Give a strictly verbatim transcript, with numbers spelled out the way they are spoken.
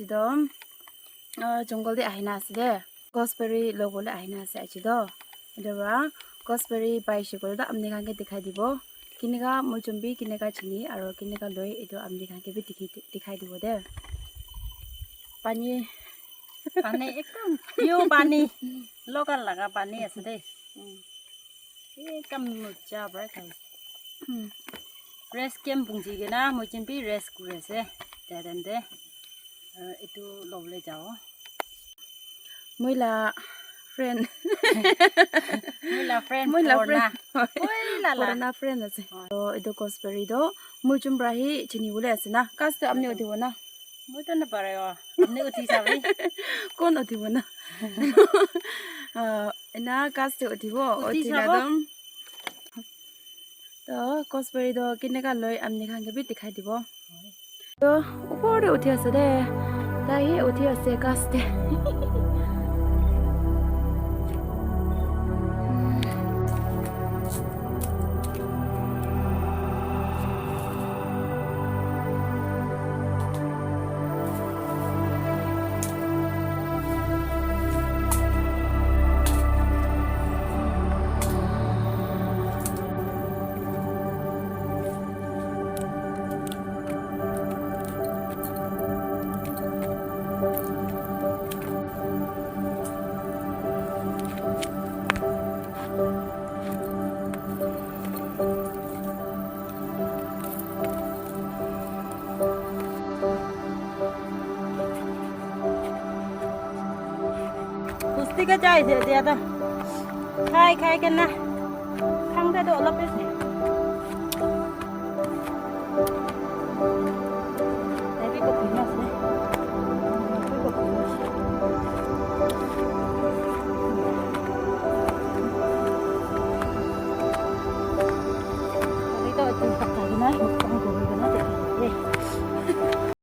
Etu toh, ah, jungle te ahina ase de. Gooseberry lobole ahina ase aji toh. Etu para gooseberry paishe koile toh apni khan ke dikhai dibo. Kineka moi jun bi kineka chini aro kineka loi etu apni khan ke bi dikhi, dikhai dibo de. Pani. Pani ekdum pure pani. Local laga pani ase de. Ekdum moja para khai. Hmm. Rest camp pungji kena moi jun bi rest kuri ase. Tate, uh, etu lobole jao. Moi la friend. Moi la friend. Moi la purana. Friend. Moi la la. Purana friend ase. Hoi. Toh etu gooseberry toh moi jun para hi chini bole ase na. Ghas toh apni uthibo na. Moi toh napare o. Apni uthi sabi. Kon uthibo na? Ah, ena ghas toh uthibo. Uthi uthi na sabo. Dom. Toh gooseberry toh kineka loi apni khan ke bi dikhai dibo. Toh upor te uthi ase de. Tai hi uthi ase ghas te. Pusti ke chai se dia ta. Khai khai ke na. Khang de do olop se. Heavy ko pina se. Heavy ko pina se. Heavy to tu tak tak na.